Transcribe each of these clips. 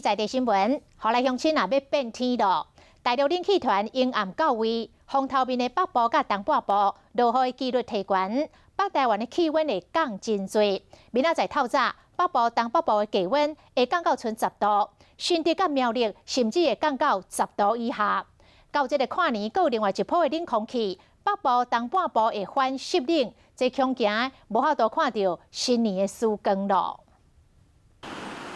在地新聞，予來鄉親啊欲變天囉。大陸冷氣團陰暗到位，風頭面的北部佮東半部落雨的幾率提懸，北台灣的氣溫會降真濟。明仔載透早，北部、東北部的低溫會降到賰10度，新竹佮苗栗甚至會降到十度以下。到這个跨年，閣有另外一波的冷空氣，北部、東半部會反濕冷，這恐驚無法度看著新年的曙光囉。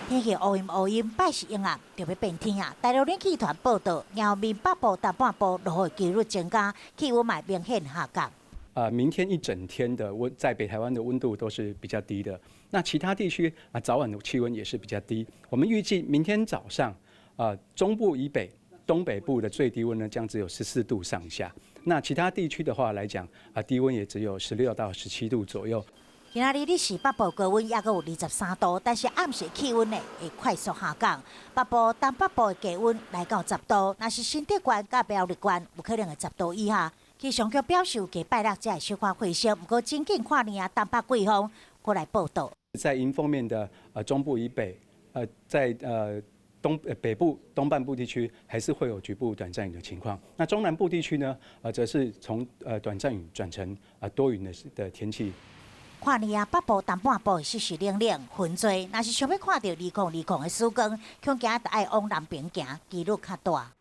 天氣烏陰烏陰，拜四陰暗，就欲變天啊！大陸冷氣團報道，迎面北部、東半部落雨幾率增加，氣溫嘛明顯下降。明天一整天的溫，在北台灣的溫度都是比較低的。那其他地區啊，早晚的氣溫也是比較低。我們預計明天早上，中部以北、東北部的最低溫呢，將只有14度上下。那其他地區的話來講，啊，低溫也只有16到17度左右。今仔日日時北部高溫猶閣有23度，但是暗時氣溫呢會快速下降。北部、東北部的低溫來到十度，若是新竹縣佮苗栗縣有可能會十度以下。氣象局表示，預計拜六才會小可回升，毋過真緊跨年啊，東北季風過來報到。在迎風面的中部以北，在東北部東半部地區，還是會有局部短暫雨的情況。那中南部地區呢，則是從短暫雨轉成多雲的天氣。跨年啊，北部、東半部濕濕冷冷，雲濟，若是想欲看著2020的曙光，恐驚著愛往南邊行，幾率較大。